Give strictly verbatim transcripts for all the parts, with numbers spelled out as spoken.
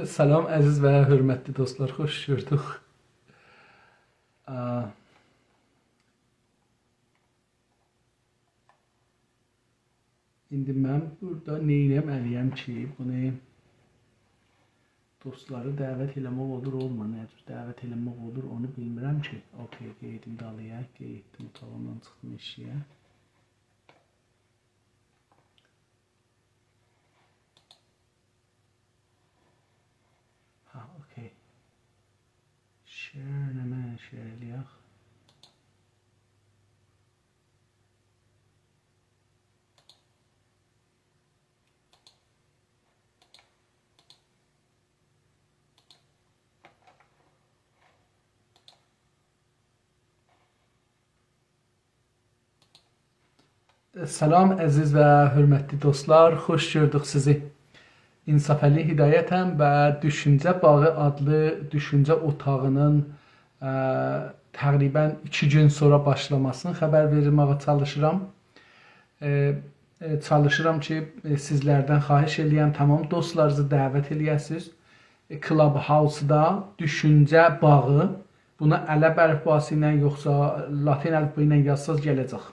سلام، عزیز و حؤرمتلی دوستلار، خوش گؤردوک. آ، ایندی من بورادا نئینیه‌مه‌لی‌یم کی، بونو دوستلاری دعوت ائله‌مک اولور، اولمور؟ نه جور دعوت ائله‌مک اولور، اونو بیلمیرم کی. اوکی، گئدیم دالییا، گئتدیم، اوتاغیمدان چیخدیم ائشییه. ها، اوکی. Share، نمنه share ائله‌یک؟ سلام، عزیز و حؤرمتلی دوستلار، خوش گؤردوک سیزی. انصافعلی هدایتم و دوشونجه باغی آدلی دوشونجه اوتاغینین، ا، تقریباً ایکی گون سونرا باشلاماسینی خبر وئرمه‌یه چالیشیرام. ائ، ائ، چالیشیرام کی، ائ، سیزلردن خواهش ائله‌یم، تمام دوستلارینیزی دعوت ائله‌یه‌سینیز. ائ، Clubhouse-دا دوشونجه باغی، بونا عرب الفباسی ایله یوخسا لاتین الفبایی ایله یازساز گله‌جک.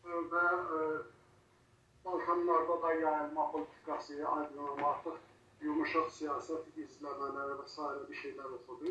و، ائ، بالکانلاردا دا یاییلما پولیتیکاسی، آیدینلانما، آرتیق یوموشاق سیاست، ایزله‌مه‌لر و سایره بیر شئیلر اوخودو.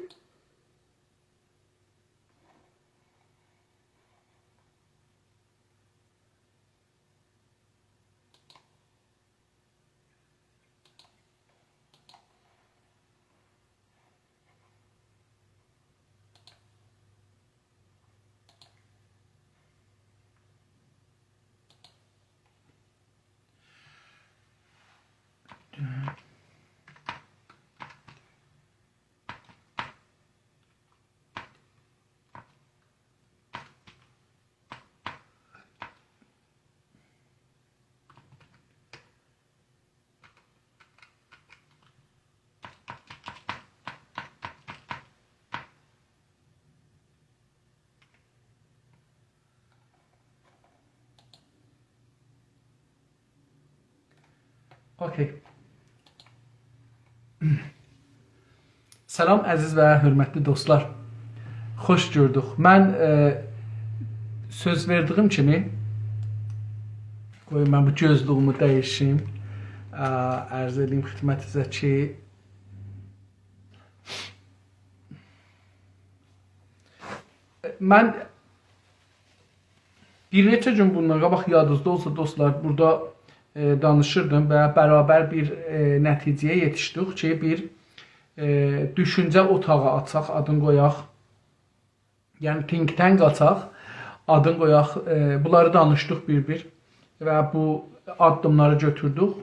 اوکی. سلام، عزیز و حؤرمتلی دوستلار. خوش گؤردوک. من، ائ، سؤز وئردیگیم کیمی، قوی من بو گؤزلویومو دییشیم. ا، عرض ائدیم خدمتینیزه کی، من بیر نئچه گون بوندان قاباق، یادینیزدا اولسا دوستلار، بورادا، ائ، دانیشیردیم و برابر بیر، ائ، نتیجه‌یه یئتیشدیک کی، بیر، ائ، دوشونجه اوتاغی آچاق، آدینی قویاق. یعنی think tank آچاق، آدینی قویاق. ائ، بونلاری دانیشدیق بیر-بیر و بو آددیملاری گؤتوردوک.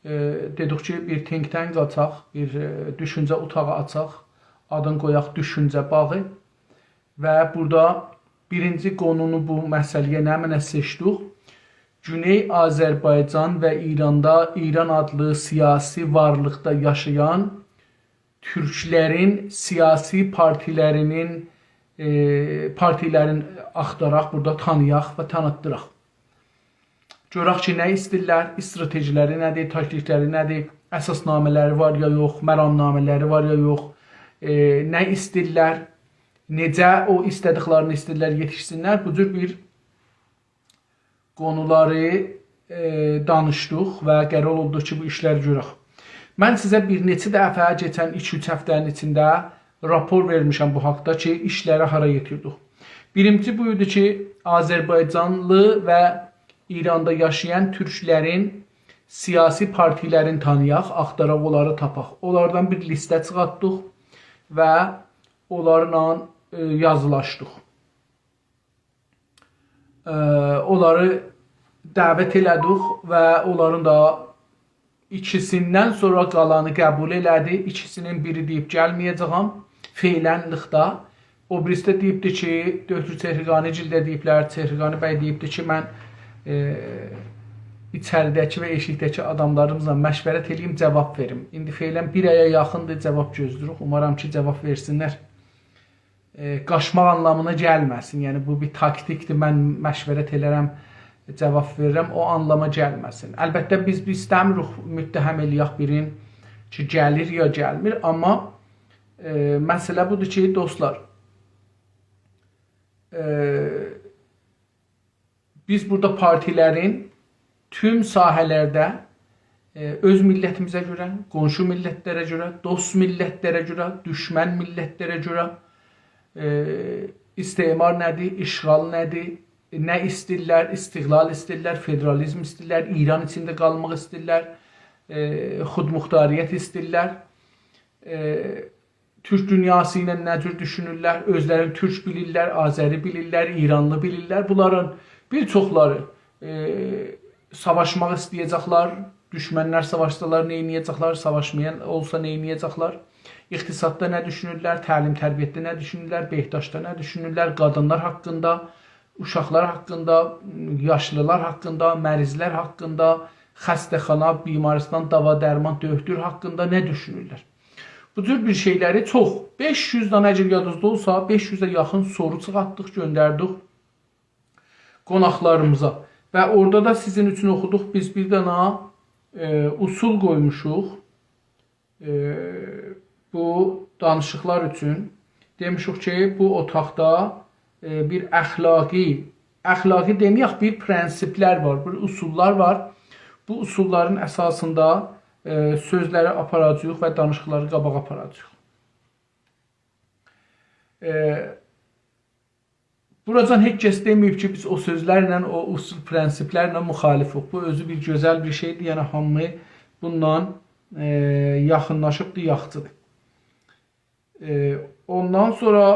ائ، دئدیک کی، بیر think tank آچاق، بیر، ائ، دوشونجه اوتاغی آچاق، آدینی قویاق دوشونجه باغی. و بورادا بیرینجی قونونو، بو مسئله‌یه نمنه سئچدیک؟ گونئی آذربایجان و ایراندا ایران آدلی سیاسی وارلیقدا یاشایان تورکلرین سیاسی پارتیلرینین، ائ، پارتیلرین آختاراق، بورادا تانییاق و تانیتدیراق. گؤرک کی، نه ایسته‌ییرلر، استراتژی‌لری نه‌دیر، تاکتیک‌لری نه‌دیر، اساسنامه‌لری وار یا یوخ، مرامنامه‌لری وار یا یوخ، ائ، نه ایسته‌ییرلر، نئجه او ایسته‌دیکلرینی ایسته‌ییرلر یئتیشسینلر، بو جور بیر قونولاری، ائ، دانیشدیق و قرار اولدو کی، بو ایشلری گؤرک. من سیزه بیر نئچه دفعه کئچن ایکی-اوچ هفته‌نین ایچینده راپور وئرمیشم بو حاقدا کی، ایشلری هارا یئتیردیک. بیرینجی بو ایدی کی، آذربایجانلی و ایراندا یاشایان تورکلرین سیاسی پارتیلرینی تانییاق، آختاراق، اونلاری تاپاق. اونلاردان بیر لیسته چیخارتدیق و اونلارلا، ائ، یازیلاشدیق. ائ، اونلاری دعوت ائله‌دیک و اونلارین دا ایکیسیندن سونرا قالانی قبول ائله‌دی. ایکیسینین بیری دئییب، «گلمه‌یه‌جه‌یم»، فعلاً لیقدا. او بیریسی ده دئییبدی کی، دکتر چهرگانی‌گیل ده دئییبلر، چهرگانی بی دئییبدی کی، من، ائ، ایچریده‌کی و ائشیکده‌کی آداملاریملا مشورت ائله‌ییم، جواب وئریم. ایندی فعلاً بیر آیا یاخیندیر، جواب گؤزله‌ییریک. اومارام کی، جواب وئرسینلر. ائ، قاچماق آنلامینا گلمه‌سین. یعنی، بو بیر تاکتیکدیر، من مشورت ائلرم، جواب وئررم، او آنلاما گلمه‌سین. البته، بیز، بیز ایسته‌میریک متهم ائله‌یک بیرین کی، گلیر یا گلمیر، آمما، ائ، مسئله بودور کی، دوستلار، ائ، بیز بورادا پارتیلرین توم ساحه‌لرده، ائ، اؤز میللتیمیزه گؤره، قونشو میللتلره گؤره، دوست میللتلره گؤره، دوشمن میللتلره گؤره، ائ، استعمار نه‌دیر، اشغال نه‌دیر، نه ایسته‌ییرلر، استقلال ایسته‌ییرلر، فدرالیزم ایسته‌ییرلر، ایران ایچینده قالماق ایسته‌ییرلر، ائ، خودمختاریت ایسته‌ییرلر، ائ، تورک دونیاسی ایله نه جور دوشونورلر، اؤزلرینی تورک بیلیرلر، آذری بیلیرلر، ایرانلی بیلیرلر. بونلارین بیر چوخلاری، ائ، ساواشماق ایسته‌یه‌جکلر، دوشمنلر ساواشسالار نه ائده‌جکلر، ساواشمایان اولسا نه ائده‌جکلر، اقتصاددا نه دوشونورلر، تعلیم تربیتده نه دوشونورلر، بهداشتدا نه دوشونورلر، قادینلار حاقیندا، اوشاقلار حاقیندا، یاشلیلار حاقیندا، مریضلر حاقیندا، خسته‌خانا، بیمارستان، داوا درمان، دؤکتور حاقیندا نه دوشونورلر؟ بو جور بیر شئیلری چوخ، بئش یوز دنه، اگر یادینیزدا اولسا، بئش یوزه یاخین سورو چیخارتدیق، گؤندردیک قوناقلاریمیزا. و اورادا دا سیزین اوچون اوخودوق، بیز بیر دنه، ائ، اصول قویموشوق، ائ، بو دانیشیقلار اوچون. دئمیشیک کی، بو اوتاقدا، ائ، بیر اخلاقی، اخلاقی دئمه‌یک، بیر پرنسیپلر وار، بیر اصوللار وار. بو اصوللارین اساسیندا، ائ، سؤزلری آپاراجاغیق و دانیشیقلاری قاباغا آپاراجاغیق. ائ، بوراجان هئچ کس دئمه‌ییب کی، بیز او سؤزلرله، او اصول پرنسیپلرله مخالفوق. بو اؤزو بیر گؤزل بیر شئیدیر. یعنی، هامی بونونلا، ائ، یاخینلاشیبدیر، یاخچیدیر. ائ، اوندان سونرا،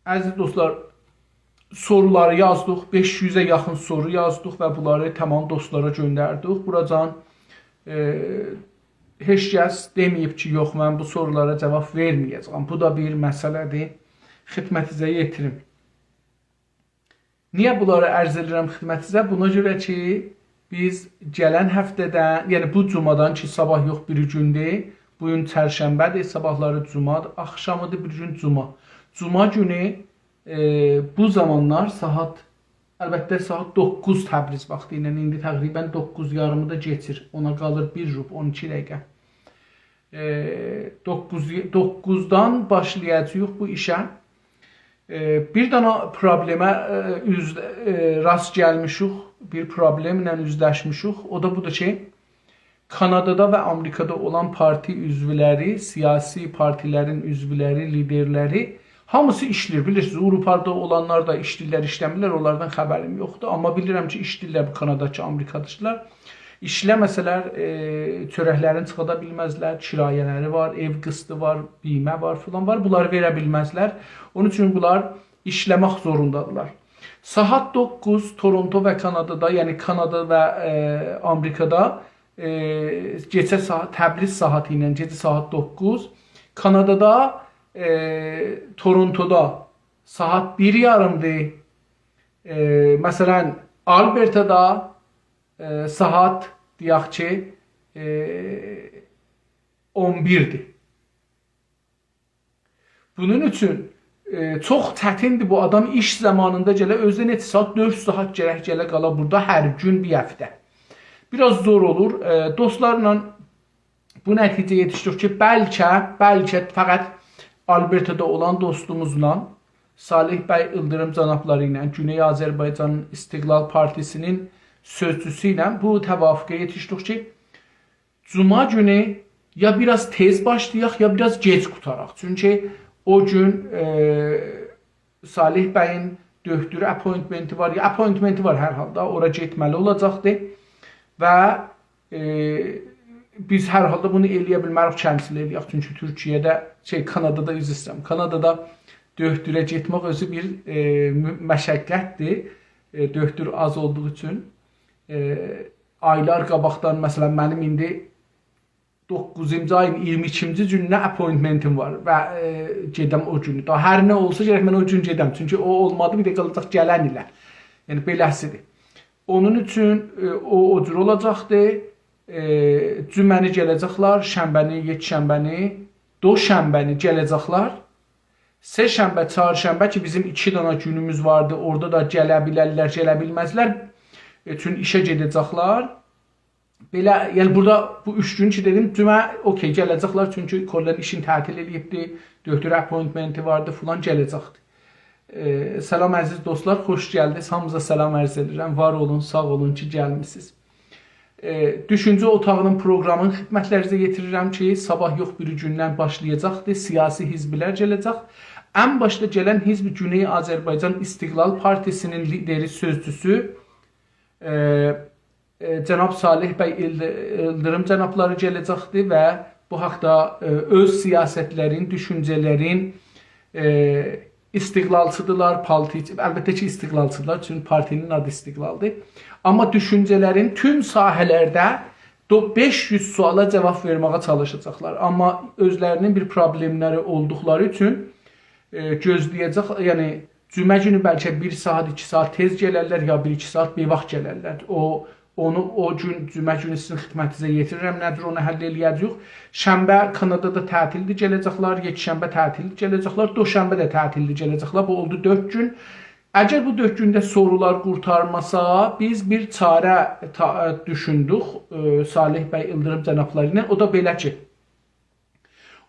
عزیز دوستلار، سورولاری یازدیق، بئش یوزه یاخین سورو یازدیق و بونلاری تمام دوستلارا گؤندردیک. بوراجان، ائ، هئچ کس دئمه‌ییب کی، یوخ، من بو سورولارا جواب وئرمه‌یه‌جه‌یم. بو دا بیر مسئله‌دیر. خدمتینیزه یئتیریم. نییه بونلاری عرض ائدیرم خدمتینیزه؟ بونا گؤره کی، بیز گلن هفته‌دن، یعنی بو جمعه‌دن کی، صاباح یوخ، بیری گوندور، بو گون چرشنبه‌دیر، صاباحلاری جمعه آخشامیدیر، بیری گون جمعه. جمعه گونو، ائ، بو زامانلار ساعات، البته، ساعات دوققوز تبریز واختی ایله، ایندی تقریباً دوققوز یاریمی دا کئچیر. اونا قالیر بیر ربع، اون ایکی دقیقه. ائ، دوققوز، دوققوزدان باشلایاجاغیق بو ایشه. ائ، بیر دنه پروبلئمه، ائ، اوز-، ائ، راست گلمیشیک، بیر پروبلئمله اوزلشمیشیک. او دا بودور کی، کانادادا و آمریکادا اولان پارتی عضولری، سیاسی پارتیلرین عضولری، لیدرلری هامیسی ایشله‌ییر. بیلیرسینیز، آوروپادا اولانلار دا ایشله‌ییرلر، ایشله‌میرلر، اونلاردان خبریم یوخدور. آمما بیلیرم کی، ایشله‌ییرلر، بو کاناداچی، آمریکاچیلار. ایشله‌مه‌سه‌لر، ائ، چؤرکلرینی چیخادا بیلمزلر، کرایه‌لری وار، ائو قسطی وار، بیمه وار، فلان وار. بونلاری وئره بیلمزلر. اونون اوچون بونلار ایشله‌مک زوروندادیرلار. ساعات دوققوز تورونتو و کانادادا، یعنی کانادا و، ائ، آمریکادا، ائ، گئجه ساعات، تبریز ساعاتی ایله گئجه ساعات دوققوز، کانادادا، ائ، تورونتودا ساعات بیر یاریمدیر. ائ، مثلاً، آلبرتادا، ائ، ساعات، دئیک کی، ائ، اون بیردیر. بونون اوچون، ائ، چوخ چتیندیر بو آدام ایش زامانیندا گله، اؤزو ده نئچه ساعات، دؤرد ساعات گرک گله قالا بورادا هر گون بیر هفته. بیر آز زور اولور. ائ، دوستلارلا بو نتیجه‌یه یئتیشدیک کی، بلکه، بلکه فقط آلبرتادا اولان دوستوموزلا، صالح بی ایلدیریم جنابلاری ایله، گونئی آذربایجانین استقلال پارتیسینین سؤزچوسو ایله بو توافقه یئتیشدیک کی، جمعه گونو یا بیر آز تئز باشلایاق، یا بیر آز گئج قوتاراق. چونکی او گون، ائ، صالح بیین دؤکتور اپوینتمنتی وار، یا اپوینتمنتی وار هر حالدا، اورا گئتمه‌لی اولاجاقدی. و، ائ، بیز هر حالدا بونو ائله‌یه بیلمه‌ریک، کنسل ائله‌یک. چونکی تورکیه‌ده، شئی، کانادادا، عذر ایسته‌ییرم، کانادادا دؤکتوره گئتمک اؤزو بیر، ائ، م-، مشقتدیر. ائ، دؤکتور آز اولدوغو اوچون، ائ، آیلار قاباقدان، مثلاً، منیم ایندی دوققوزونجو آیین اییرمی ایکینجی گونونه اپوینتمنتیم وار و، ائ، گئدم او گونو. دا هر نه اولسا، گرک من او گون گئدم. چونکی او اولمادی، بیر ده قالاجاق گلن ایله. یعنی، بئله‌سیدیر. اونون اوچون، ائ، او، او جور اولاجاقدی. ائ، جمعه‌نی گله‌جکلر، شنبه‌نی، یکشنبه‌نی، دوشنبه‌نی گله‌جکلر. سه‌شنبه، چهارشنبه کی، بیزیم ایکی دانا گونوموز واردی. اورادا دا گله بیلرلر، گله بیلمزلر. ائ، چون ایشه گئده‌جکلر. بئله، یعنی بورادا بو اوچ گون کی دئدیم، جمعه اوکی گله‌جکلر، چونکی کلاً ایشین تعطیل ائله‌ییبدی، دؤکتور appointment-ی واردی، فلان گله‌جکدی. ائ، سلام عزیز دوستلار، خوش گلدینیز. هامینیزا سلام عرض ائدیرم. وار اولون، ساغ اولون کی گلمیسینیز. ائ، دوشونجه اوتاغینین پروقرامینی خدمتلرینیزه یئتیریرم کی، صاباح یوخ، بیری‌گوندن باشلایاجاقدی، سیاسی حزبلر گله‌جک. ان باشدا گلن حزب گونئی آذربایجان استقلال پارتیسی‌نین لیدری، سؤزجوسو، ائ، ائ، جناب صالح بی ایلد-، ایلدیریم جنابلاری گله‌جکدی و بو حاقدا، ائ، اؤز سیاستلرین، دوشونجه‌لرین، ائ، استقلالچی‌دیرلار، پارتی-، البته کی، استقلالچی‌دیرلار، چونکی پارتی‌نین آدی استقلالدیر. آمما دوشونجه‌لرین توم ساحه‌لرده دو-، بئش یوز سؤالا جاواب وئرمه‌یه چالیشاجاقلار. آمما اؤزلرینین بیر پروبلئملری اولدوقلاری اوچون، ائ، گؤزله‌یه‌جک، یعنی جمعه گونو بلکه بیر ساعات، ایکی ساعات تئز گلرلر، یا بیر ایکی ساعات بی‌واخت گلرلر. او، اونو، او گون، جمعه گونو سیزین خدمتینیزه یئتیریرم، نه‌دیر اونو حل ائله‌یه‌جه‌ییک. شنبه کانادادا تعطیلدیر، گله‌جکلر، یکشنبه تعطیلدیر، گله‌جکلر، دوشنبه ده تعطیلدیر، گله‌جکلر. بو اولدو دؤرد گون. اگر بو دؤرد گونده سورولار قورتارماسا، بیز بیر چاره تا-، دوشوندوک، ائ، صالح بی ایلدیریم جنابلاری ایله. او دا بئله کی،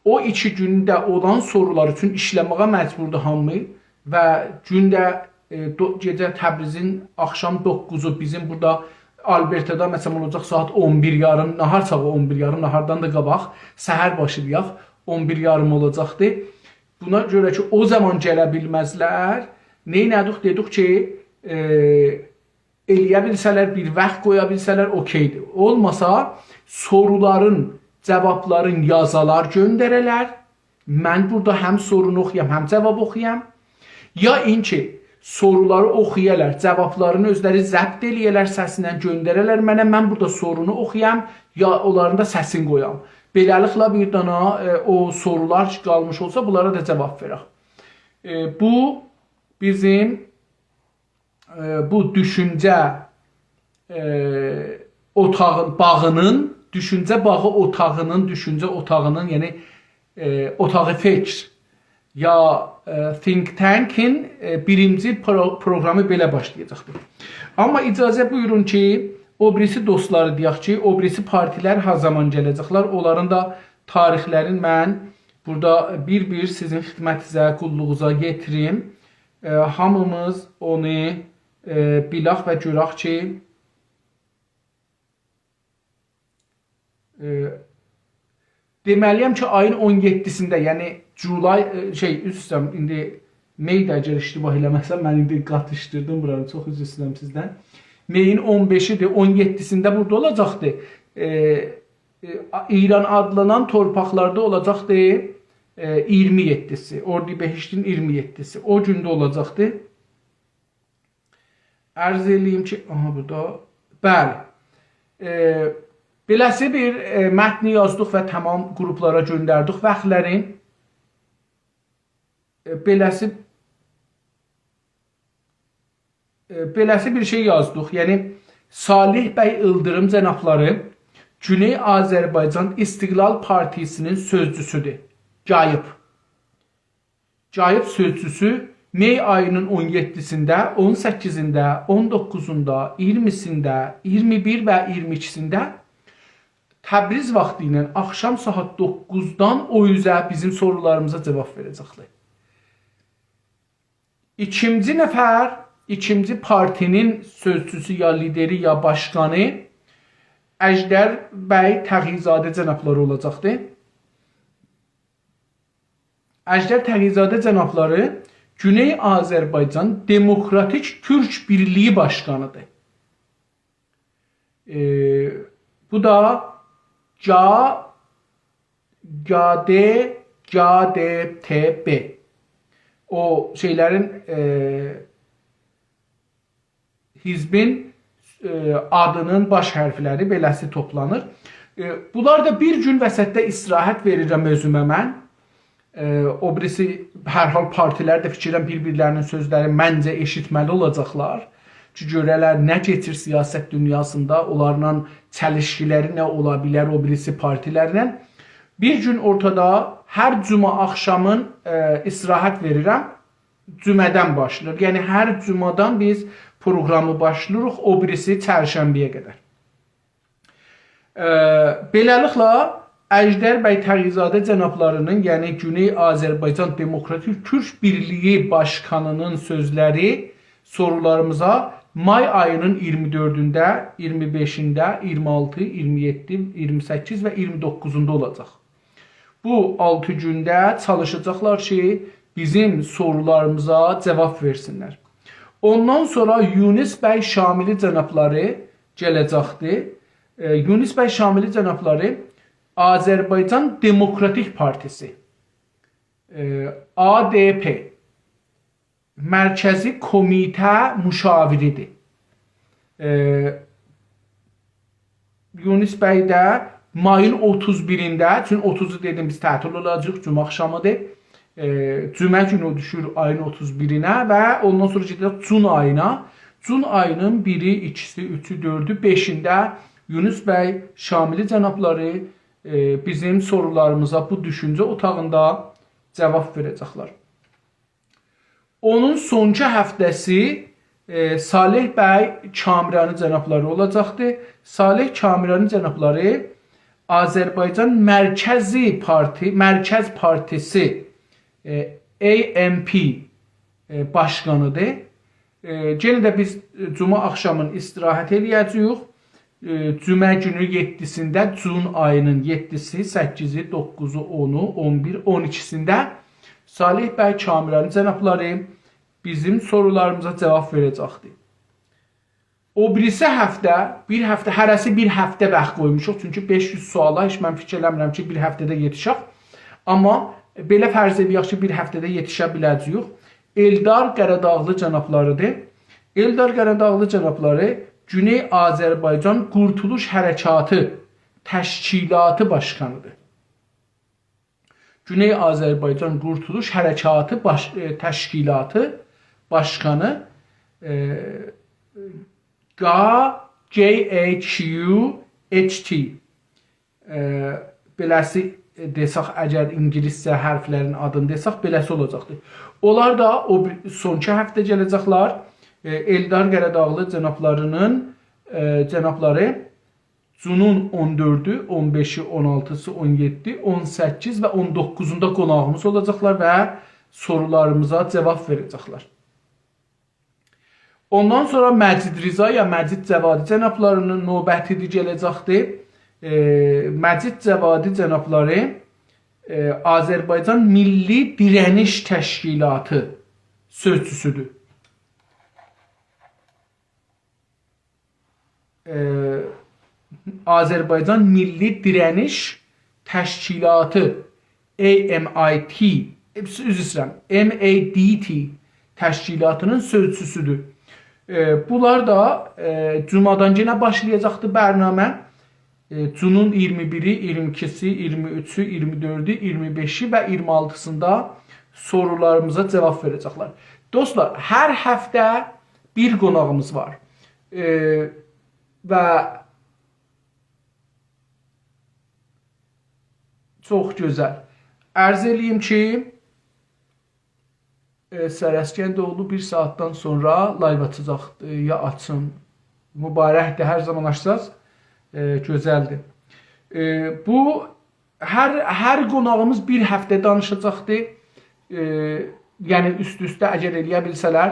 او ایکی گونده اولان سورولار اوچون ایشله‌مه‌یه مجبوردور هامی و گونده، ائ، دو-، گئجه تبریزین آخشام دوققوزو، بیزیم بورادا آلبرتادا مثلا اولاجاق ساعات اون بیر یاریم، ناهار چاغی اون بیر یاریم، ناهاردان دا قاباق، سحر باشی دئیک، اون بیر یاریم اولاجاقدی. بونا گؤره کی، او زامان گله بیلمزلر، نئینه‌دیک؟ دئدیک کی، ائ، ائله‌یه بیلسه‌لر، بیر واخت قویا بیلسه‌لر، اوکئیدیر. اولماسا، سورولارین جاوابلارین یازالار گؤندره‌لر. من بورادا هم سورونو اوخویام، هم جاواب اوخویام. یا اینکی، سورولاری اوخویالار، جاوابلارینی اؤزلری ضبط ائله‌یه‌لر، سسینن گؤندره‌لر منه، من بورادا سورونو اوخویام، یا اونلارین دا سسینی قویام. بئله‌لیکله بیر دانا، ائ، او سورولار کی قالمیش اولسا، بونلارا دا جاواب وئرک. ائ، بو بیزیم ائ، بو دوشونجه، ائ، اوتاغین، باغینین، دوشونجه باغی اوتاغینین، دوشونجه اوتاغینین، یعنی، ائ، اوتاق فکر یا، ائ، think tank-ین، ائ، بیرینجی پرو-، پروقرامی بئله باشلایاجاقدیر. آمما اجازه بویورون کی، او بیریسی دوستلاری دئیک کی، او بیریسی پارتیلر هر زامان گله‌جکلر، اونلارین دا تاریخلرین من بورادا بیر-بیر سیزین خدمتینیزه، قوللوغونوزا یئتیریم. ائ، هامیمیز اونو، ائ، بیلک و گؤرک کی، ائ، دئمه‌لی‌یم کی، آیین اون یئددیسینده، یعنی جولای، ائ، شئی، عذر ایسته‌ییرم، ایندی می‌دی، اگر اشتباه ائله‌مه‌سم، من ایندی قاتیشدیردیم بورانی، چوخ عذر ایسته‌ییرم سیزدن. می‌ین اون بئشی‌دیر، اون یئددیسینده بورادا اولاجاقدی. ائ، ائ، ایران آدلانان تورپاقلاردا اولاجاقدی، ائ، اییرمی یئددیسی، اردیبهشتین اییرمی یئددیسی. او گون ده اولاجاقدی. عرض ائله‌ییم کی، آها، بورادا، بلی. ائ، بئله‌سی بیر، ائ، متنی یازدیق و تمام قروپلارا گؤندردیک واختلرین. ائ، بئله‌سی، ائ، بئله‌سی بیر شئی یازدیق. یعنی، صالح بی ایلدیریم جنابلاری گونئی آذربایجان استقلال پارتیسی‌نین سؤزجوسودور. گاییب. گاییب سؤزجوسو می آیی‌نین اون یئددیسینده، اون سککیزینده، اون دوققوزوندا، اییرمیسینده، اییرمی بیر و اییرمی ایکیسینده تبریز واختی ایله آخشام ساعات دوققوزدان او اوزه بیزیم سورولاریمیزا جاواب وئره‌جکدیر. ایکینجی نفر، ایکینجی پارتی‌نین سؤزجوسو یا لیدری یا باشقانی اژدر بی تقی‌زاده جنابلاری اولاجاقدی. اژدر تقی‌زاده جنابلاری گونئی آذربایجان دموکراتیک تورک بیرلیگی باشقانیدیر. ائ، بو دا گا، گا د، گا د ت ب. او شئیلرین، ائ، حزبین، ائ، آدینین باش حرفلری بئله‌سی توپلانیر. ائ، بونلار دا بیر گون وسطده استراحت وئریرم اؤزومه من. ائ، او بیریسی، هر حال پارتیلر ده فیکر ائلیرم بیر-بیرلرینین سؤزلری منجه ائشیتمه‌لی اولاجاقلار کی، گؤره‌لر نه کئچیر سیاست دونیاسیندا، اونلارلا چلیشکیلری نه اولا بیلر او بیریسی پارتیلرله. بیر گون اورتادا هر جمعه آخشامین، ائ، استراحت وئریرم. جمعه‌دن باشلاییر. یعنی هر جمعه‌دن بیز پروگرامی باشلاییریق، او بیریسی چرشنبه‌یه قدر. ائ، بئله‌لیکله، اژدر بی تقی‌زاده جنابلاری‌نین، یعنی گونئی آذربایجان دموکراتیک تورک بیرلیگی باشقانی‌نین سؤزلری سورولاریمیزا مای آیی‌نین اییرمی دؤردونده، اییرمی بئشینده، اییرمی آلتی، اییرمی یئددی، اییرمی سککیز و اییرمی دوققوزوندا اولاجاق. بو آلتی گونده چالیشاجاقلار کی، بیزیم سورولاریمیزا جاواب وئرسینلر. اوندان سونرا یونس بی شاملی جنابلاری گله‌جکدیر. ائ، یونس بی شاملی جنابلاری آذربایجان دموکراتیک پارتیسی، ائ، آ د پ، مرکزی کمیته مشاوری‌دیر. ائ، یونس بی ده مایین اوتوز بیرینده، چونکی اوتوزو دئدیم بیز تعطیل اولاجاغیق، جمعه آخشامی‌دیر. ائ، جمعه گونو دوشور آیین اوتوز بیرینه و اوندان سونرا گئدیر جون آیینا. جون آیی‌نین بیری، ایکیسی، اوچو، دؤردو، بئشینده یونس بی شاملی جنابلاری، ائ، بیزیم سورولاریمیزا بو دوشونجه اوتاغیندا جاواب وئره‌جکلر. اونون سونکی هفته‌سی، ائ، صالح بی کامرانی جنابلاری اولاجاقدیر. صالح کامرانی جنابلاری آذربایجان مرکزی پارتی، مرکز پارتیسی، ائ، A M P، ائ، باشقانی‌دیر. ائ، یئنه ده بیز، ائ، جمعه آخشامین استراحت ائله‌یه‌جه‌ییک. ائ، جمعه گونو یئددیسینده، جون آیی‌نین یئددیسی، سککیزی، دوققوزو، اونو، اون بیر، اون ایکیسینده صالح بی کامرانی جنابلاری بیزیم سورولاریمیزا جاواب وئره‌جکدیر. او بیریسی هفته، بیر هفته، هره‌سی بیر هفته واخت قویموشوق. چونکی بئش یوز سؤالا هئچ من فیکیر ائله‌میرم کی، بیر هفته‌ده یئتیشک. آمما بئله فرض ائله‌یک کی، بیر هفته‌ده یئتیشه بیله‌جه‌ییک. ائلدار قاراداغلی جنابلاری‌دیر. ائلدار قاراداغلی جنابلاری گونئی آذربایجان قورتولوش حرکاتی تشکیلاتی باشقانی‌دیر. گونئی آذربایجان قورتولوش حرکاتی باش-، ائ، تشکیلاتی باشقانی، ائ، قا، G A Q H T. ائ، بئله‌سی، ائ، دئسک، اگر اینگیلیسجه حرفلرین آدینی دئسک، بئله‌سی اولاجاقدیر. اونلار دا او بیر، سونکی هفته گله‌جکلر. ائ، ائلدار قاراداغلی جنابلاری‌نین، ائ، جنابلاری جونون اون دؤردو، اون بئشی، اون آلتیسی، اون یئددی، اون سککیز و اون دوققوزوندا قوناغیمیز اولاجاقلار و سورولاریمیزا جاواب وئره‌جکلر. اوندان سونرا مجید رضا یا مجید جوادی جنابلاری‌نین نوبتی‌دیر گله‌جکدیر. ائ، مجید جوادی جنابلاری، ائ، آذربایجان میللی دیره‌نیش تشکیلاتی سؤزچوسودور. ائ، آذربایجان میللی دیره‌نیش تشکیلاتی، A M I T، ائ، عذر ایسته‌ییرم، M A D T تشکیلاتی‌نین سؤزچوسودور. ائ، بونلار دا، ائ، جمعه‌دن یئنه باشلایاجاقدیر برنامه. ائ، جونون اییرمی بیری، اییرمی ایکیسی، اییرمی اوچو، اییرمی دؤردو، اییرمی بئشی و اییرمی آلتیسیندا سورولاریمیزا جاواب وئره‌جکلر. دوستلار، هر هفته بیر قوناغیمیز وار. ائ، و چوخ گؤزل. عرض ائله‌ییم کی، ائ، سرسکنداوغلو بیر ساعاتدان سونرا لایو آچاجاق، ائ، یا آچین. مبارکدیر، هر زامان آچساز، ائ، گؤزلدیر. ائ، بو هر، هر قوناغیمیز بیر هفته دانیشاجاقدیر. ائ، یعنی اوست-اوسته اگر ائله‌یه بیلسه‌لر،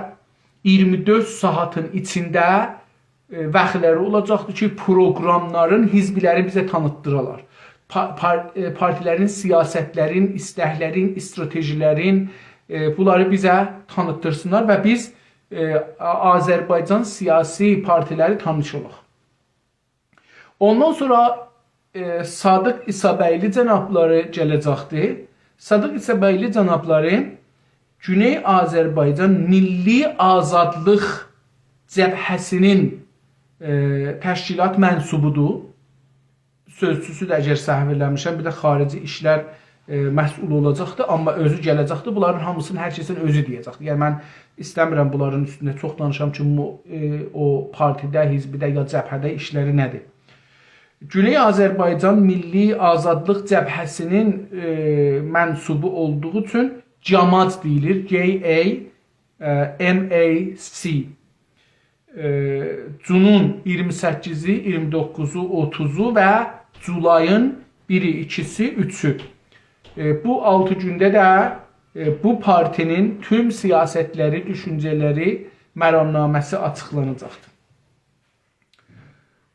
اییرمی دؤرد ساعاتین ایچینده، ائ، واختلاری اولاجاقدیر کی، پروگراملارین، حزبلری بیزه تانیتدیرالار. پا-، پار-، ائ، پارتیلرین سیاستلرین، ایستکلرین، استراتژیلرین، ائ، بونلاری بیزه تانیتدیرسینلار و بیز، ائ، آ-، آذربایجان سیاسی پارتیلری تانیش اولاق. اوندان سونرا، ائ، صادق عیسی‌بیگلی جنابلاری گله‌جکدیر. صادق عیسی‌بیگلی جنابلاری گونئی آذربایجان میللی آزادلیق جبهه‌سی‌نین، ائ، تشکیلات منسوبودور. سؤزچوسو ده، اگر سهو ائله‌میرم، بیر ده خارجی ایشلر، ائ، مسئولو اولاجاقدیر، آمما اؤزو گله‌جکدیر. بونلارین هامیسینی هر کسین اؤزو دئیه‌جکدیر. یعنی، من ایسته‌میرم بونلارین اوستونده چوخ دانیشام کی، مو-، ائ، او پارتیده، حزبده یا جبهه‌ده ایشلری نه‌دیر. گونئی آذربایجان میللی آزادلیق جبهه‌سینین، ائ، منسوبو اولدوغو اوچون جاماج دئییلیر. G A, ائ، M A C. ائ، جونون اییرمی سککیزی، اییرمی دوققوزو، اوتوزو و جولایین بیری، ایکیسی، اوچو. ائ، بو آلتی گونده ده، ائ، بو پارتی‌نین توم سیاستلری، دوشونجه‌لری، مرامنامه‌سی آچیقلاناجاقدیر.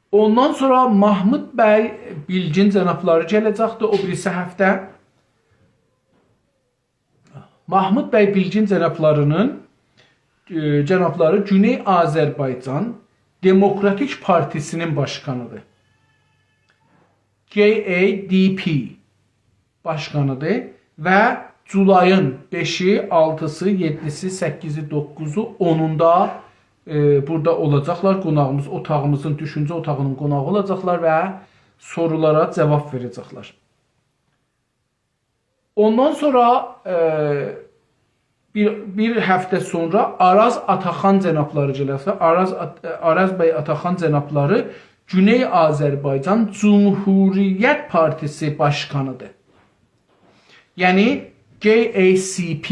اوندان سونرا محمود بی بیلگین جنابلاری گله‌جکدیر او بیریسی هفته. محمود بی بیلگین جنابلاری‌نین، ائ، جنابلاری گونئی آذربایجان دموکراتیک پارتی‌سینین باشقانی‌دیر. G A D P باشقانی‌دیر و جولایین بئشی، آلتیسی، یئددیسی، سککیزی، دوققوزو، اونوندا، ائ، بورادا اولاجاقلار. قوناغیمیز، اوتاغیمیزین، دوشونجه اوتاغی‌نین قوناغی اولاجاقلار و سورولارا جاواب وئره‌جکلر. اوندان سونرا، ائ، بیر، بیر هفته سونرا آراز آتاخان جنابلاری گله‌جک. آراز آت-، آراز بی آتاخان جنابلاری گونئی آذربایجان جمهوریت پارتی‌سی باشقانی‌دیر. یعنی G A C P،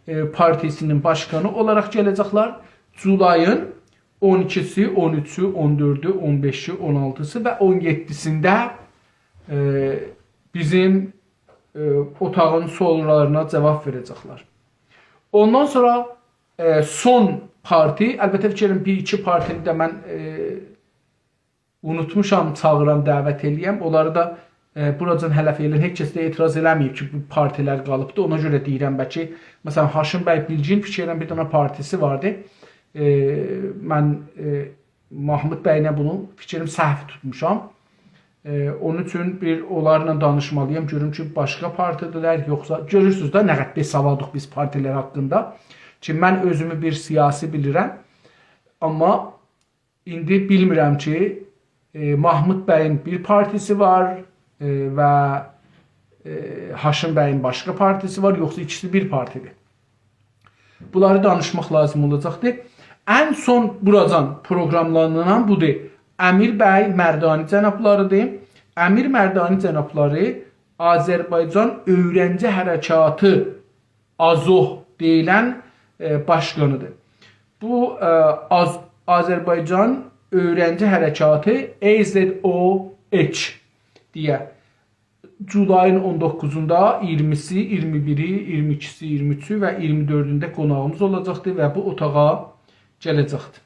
ائ، پارتی‌سینین باشقانی اولاراق گله‌جکلر. جولایین اون ایکیسی، اون اوچو، اون دؤردو، اون بئشی، اون آلتیسی و اون یئددیسینده، ائ، بیزیم، ائ، اوتاغین سورولارینا جاواب وئره‌جکلر. اوندان سونرا، ائ، سون پارتی، البته فیکر ائدیرم بیر ایکی پارتینی ده من، ائ، اونوتموشام چاغیرام، دعوت ائله‌یم. اونلاری دا، ائ، بوراجان هله فعلاً هئچ کس ده اعتراض ائله‌مه‌ییب کی، بو پارتی‌لر قالیبدی. اونا گؤره دئییرم، بلکه، مثلاً، هاشم بی بیلگین فیکر ائدیرم بیر دنه پارتی‌سی واردی. ائ، من، ائ، محمود بی‌له بونو فیکریم سهو توتموشام. ائ، اونون اوچون بیر اونلارلا دانیشمالی‌یام. گؤروم کی، باشقا پارتی‌دیرلر، یوخسا گؤرورسونوز ده، نه قدر بی‌سوادیق بیز پارتی‌لر حاقیندا. کی، من اؤزومو بیر سیاسی بیلیرم. آمما ایندی بیلمیرم کی، ائ، محمود بیین بیر پارتی‌سی وار، ائ، و، ائ، هاشم بیین باشقا پارتی‌سی وار، یوخسا ایکیسی بیر پارتی‌دیر. بونلاری دانیشماق لازیم اولاجاقدیر. ان سون بوراجان پروگراملانان بودور. امیر بی مردانی جنابلاری‌دیر. امیر مردانی جنابلاری آذربایجان اؤیرنجی حرکاتی، آذوح دئییلن، ائ، باشقانی‌دیر. بو، ائ، آذ-، آذربایجان اؤیرنجی حرکاتی، A Z O H دئیه، جولایین اون دوققوزوندا، اییرمیسی، اییرمی بیری، اییرمی ایکیسی، اییرمی اوچو و اییرمی دؤردونده قوناغیمیز اولاجاقدیر و بو اوتاغا گله‌جکدیر.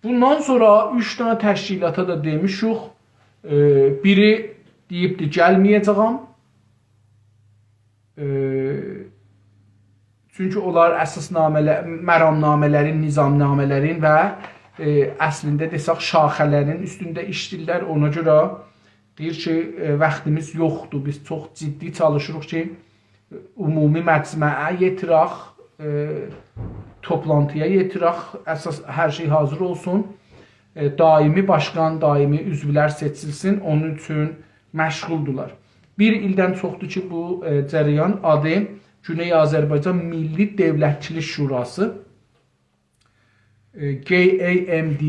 بوندان سونرا اوچ دنه تشکیلاتا دا دئمیشیک، ائ، بیری دئییبدی، گلمه‌یه‌جه‌یم. ائ، چونکی اونلار اساسنامه‌لر، مرامنامه‌لرین، نظامنامه‌لرین و، ائ، اصلینده دئسک، شاخه‌لرین اوستونده ایشله‌ییرلر. اونا گؤره دئییر کی، ائ، واختیمیز یوخدور. بیز چوخ جدی چالیشیریق کی، عمومی مجمعه یئتیرک، ائ، توپلانتی‌یا یئتیرک، اساس هر شئی حاضر اولسون. ائ، دائمی باشقان، دائمی عضولر سئچیلسین، اونون اوچون مشغولدولار. بیر ایلدن چوخدور کی، بو، ائ، جریان آدی گونئی آذربایجان میللی دؤولتچیلیک شوراسی، ائ، G A M D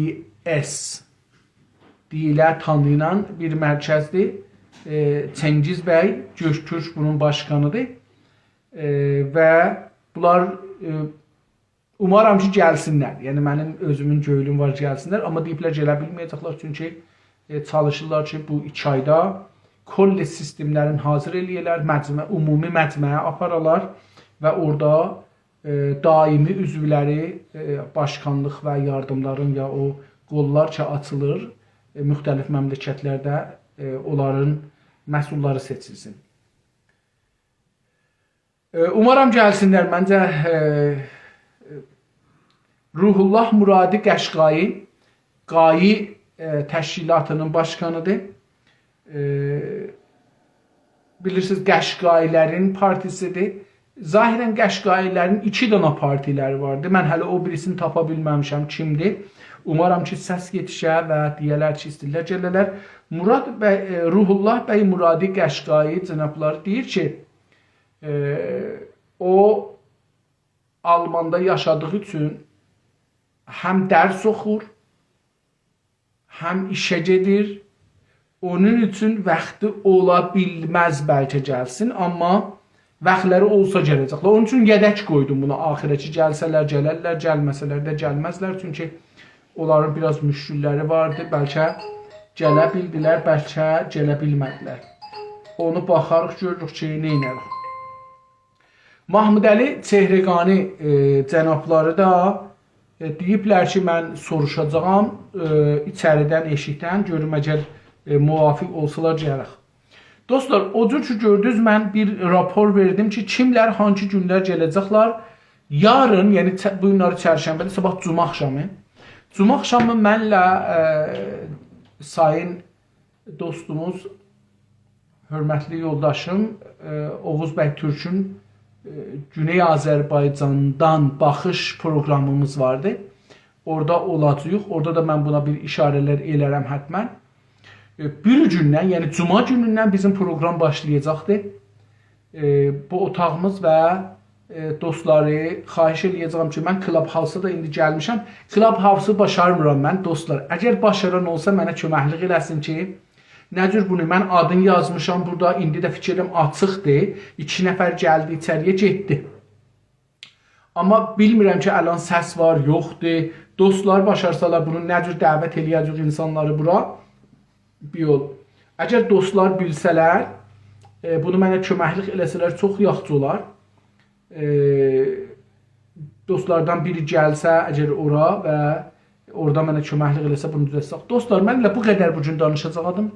S دئییله تانینان بیر مرکزدیر. ائ، چنگیز بی گؤک‌تورک بونون باشقانی‌دیر. ائ، و بونلار، ائ، اومارام کی، گلسینلر. یعنی، منیم اؤزومون گؤیلوم وار، گلسینلر. آمما دئییبلر، گله بیلمه‌یه‌جکلر. چونکی، ائ، چالیشیرلار کی، بو ایکی آیدا کل سیستملرین حاضر ائله‌یه‌لر، مجمع، عمومی مجمعه آپارالار و اورادا، ائ، دائمی عضولری، ائ، باشقانلیق و یاردیملارین یا او قوللار کی، آچیلیر، ائ، مختلف مملکتلرده، ائ، اونلارین مسئوللاری سئچیلسین. ائ، اومارام گلسینلر. منجه، ائ، روح‌الله مرادی قشقایی، قایی، ائ، تشکیلاتی‌نین باشقانی‌دیر. ائ، بیلیرسینیز، قشقایی‌لرین پارتی‌سی‌دیر. ظاهراً قشقایی‌لرین ایکی دنه پارتی‌لری واردی. من هله او بیریسینی تاپا بیلمه‌میشم، کیمدیر. اومارام کی، سس یئتیشه و دئیه‌لر کی، ایسته‌ییرلر گله‌لر. مراد بی، ائ، روح‌الله بی مرادی قشقایی جنابلاری دئییر کی، ائ، او آلماندا یاشادیغی اوچون هم درس اوخور، هم ایشه گئدیر، اونون اوچون واختی اولا بیلمز بلکه گلسین، آمما واختلاری اولسا گله‌جکلر. اونون اوچون یدک قویدوم بونو آخیره کی، گلسه‌لر گلرلر، گلمه‌سه‌لر ده گلمزلر. چونکی اونلارین بیر آز مشکل‌لری واردی. بلکه گله بیلدیلر، بلکه گله بیلمه‌دیلر. اونو باخاریق، گؤروروک کی، نئینه‌ریک. محمودعلی چهرگانی، ائ، جنابلاری دا، ائ، دئییبلر کی، من سوروشاجاغام، ائ، ایچریدن، ائشیکدن، گؤروم اگر، ائ، موافق اولسالار گلک. دوستلار، او جور کی گؤردونوز، من بیر راپور وئردیم کی، کیملر، هانسی گونلر گله‌جکلر. یارین، یعنی چه-، بو گونلری چرشنبه‌دیر، صاباح جمعه آخشامی. جمعه آخشامی منله، ائ، سایین دوستوموز، حؤرمتلی یولداشیم، ائ، اوغوز بی تورکون، ائ، گونئی آذربایجاندان باخیش پروقرامیمیز واردی. اورادا اولاجاغیق. اورادا دا من بونا بیر ایشاره‌لر ائلرم حتماً. ائ، بیر گوندن، یعنی جمعه گونوندن بیزیم پروقرام باشلایاجاقدی. ائ، بو اوتاغیمیز و، ائ، دوستلاری خواهش ائله‌یه‌جه‌یم کی، من کلاب‌هاوسا دا ایندی گلمیشم. کلاب‌هاوسو باشارمیرام من، دوستلار. اگر باشاران اولسا، منه کؤمکلیک ائله‌سین کی، نه جور بونو، من آدینی یازمیشام بورادا، ایندی ده فیکیر ائلیرم آچیقدیر. ایکی نفر گلدی ایچری‌یه، گئتدی. آمما بیلمیرم کی، الان سس وار، یوخدور. دوستلار باشارسالار بونو، نه جور دعوت ائله‌یه‌جه‌ییک اینسانلاری بورا؟ بیر یول. اگر دوستلار بیلسه‌لر، ائ، بونو منه کؤمکلیک ائله‌سه‌لر، چوخ یاخشی اولار. ائ، دوستلاردان بیری گلسه اگر اورا و اورادا منه کؤمکلیک ائله‌سه، بونو دوزلتسک. دوستلار، من ائله بو قدر بو گون دانیشاجاقدیم.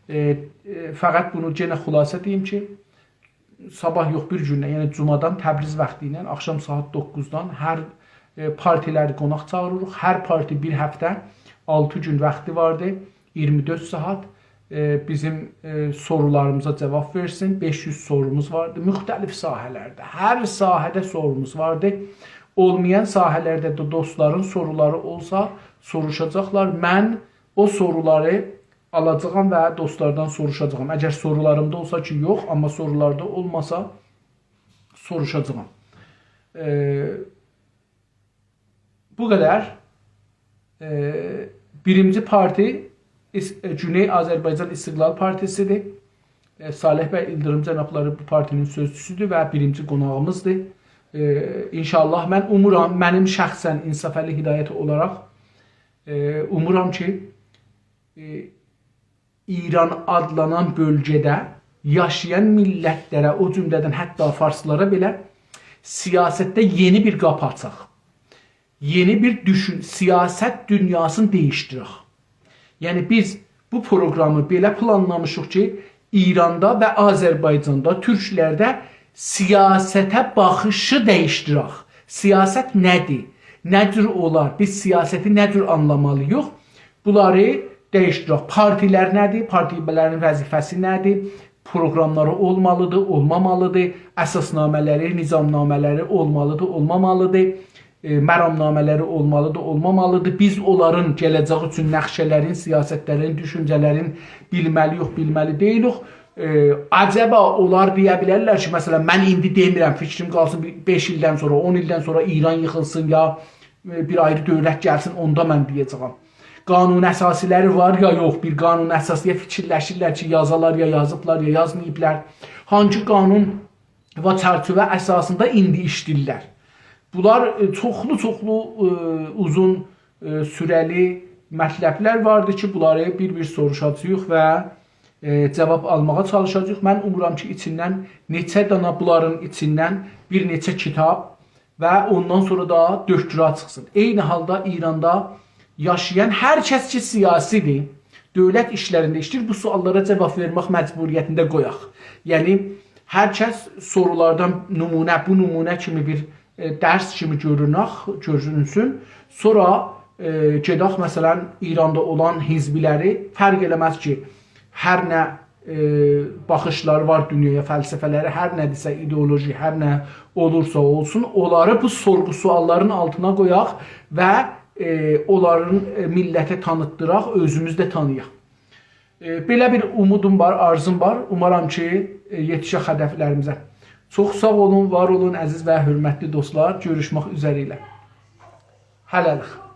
ائ، ائ، فقط بونو یئنه خلاصه دئییم کی، صاباح یوخ، بیر گوندن، یعنی جمعه‌دن تبریز واختی ایله آخشام ساعات دوققوزدان هر، ائ، پارتی‌لری قوناق چاغیریریق. هر پارتی بیر هفته، آلتی گون واختی واردی، اییرمی دؤرد ساعات، ائ، بیزیم، ائ، سورولاریمیزا جواب وئرسین. بئش یوز سوروموز واردی. مختلف ساحه‌لرده، هر ساحه‌ده سوروموز واردی. اولمایان ساحه‌لرده ده دوستلارین سورولاری اولسا، سوروشاجاقلار. من او سورولاری آلاجاغام و دوستلاردان سوروشاجاغام. اگر سورولاریم دا اولسا کی، یوخ، آمما سورولار دا اولماسا، سوروشاجاغام. ائ، بو قدر. ائ، بیرینجی پارتی ایس-، ائ، گونئی آذربایجان استقلال پارتی‌سی‌دیر. ائ، صالح بی ایلدیریم جنابلاری بو پارتی‌نین سؤزچوسودور و بیرینجی قوناغیمیزدیر. ائ، ان‌شاءالله من اومورام، منیم شخصاً، انصافعلی هدایت اولاراق، ائ، اومورام کی، ائ، ایران آدلانان بؤلگه‌ده یاشایان میللتلره، او جمله‌دن حتی فارسلارا بئله سیاستده یئنی بیر قاپی آچاق. یئنی بیر دوشون، سیاست دونیاسینی دییشدیرک. یعنی بیز بو پروقرامی بئله پلانلامیشیق کی، ایراندا و آذربایجاندا، تورکلرده سیاسته باخیشی دییشدیرک. سیاست نه‌دیر؟ نه جور اولار؟ بیز سیاستی نه جور آنلامالی‌ییق؟ بونلاری دییشدیرک. پارتی‌لر نه‌دیر؟ پارتی‌لرین وظیفه‌سی نه‌دیر؟ پروقراملاری اولمالیدیر، اولمامالیدیر؟ اساسنامه‌لری، نظامنامه‌لری اولمالیدیر، اولمامالیدیر؟ ائ، مرامنامه‌لری اولمالیدیر، اولمامالیدیر؟ بیز اونلارین گله‌جک اوچون نقشه‌لرین، سیاستلرین، دوشونجه‌لرین بیلمه‌لی‌یوخ، بیلمه‌لی دئییلیک. ائ، عجبا اونلار دئیه بیلرلر کی، مثلاً، من ایندی دئمیرم، فیکریم قالسین بیر بئش ایلدن سونرا، اون ایلدن سونرا ایران ییخیلسین یا، ائ، بیر آیری دؤولت گلسین، اوندا من دئیه‌جه‌یم. قانون اساسی‌لری وار یا یوخ، بیر قانون اساسی‌یه فیکیرلشیرلر کی، یازالار یا یازیبلار یا یازماییبلار. هانسی قانون و چرچیوه اساسیندا ایندی ایشله‌ییرلر؟ بونلار، ائ، چوخلو-چوخلو، ائ، اوزون، ائ، سوره‌لی مطلبلر واردی کی، بونلاری بیر-بیر سوروشاجاغیق و، ائ، جواب آلماغا چالیشاجاغیق. من اومورام کی، ایچیندن نئچه دانا، بونلارین ایچیندن بیر نئچه کیتاب و اوندان سونرا دا دکترا چیخسین. عینی حالدا ایراندا یاشایان هر کس کی، سیاسی‌دیر، دؤولت ایشلرینده ایشله‌ییر، بو سؤاللارا جواب وئرمک مجبوریتینده قویاق. یعنی، هر کس سورولاردان نمونه، بو نمونه کیمی بیر، ائ، درس کیمی گؤرونک، گؤرونسون. سونرا، ائ، گئدک، مثلاً، ایراندا اولان حزبلری، فرق ائله‌مز کی، هر نه، ائ، باخیشلاری وار دونیایا، فلسفه‌لری، هر نه‌دیرسه، ایدئولوژی، هر نه اولورسا اولسون، اونلاری بو سورغو سؤاللارین آلتینا قویاق و، ائ، اونلارین، ائ، میللته تانیتدیراق، اؤزوموز ده تانییاق. ائ، بئله بیر اومودوم وار، آرزوم وار. اومارام کی، ائ، یئتیشک هدفلریمیزه. چوخ ساغ اولون، وار اولون، عزیز و حؤرمتلی دوستلار. گؤروشمک اوزره ایله. هله‌لیک.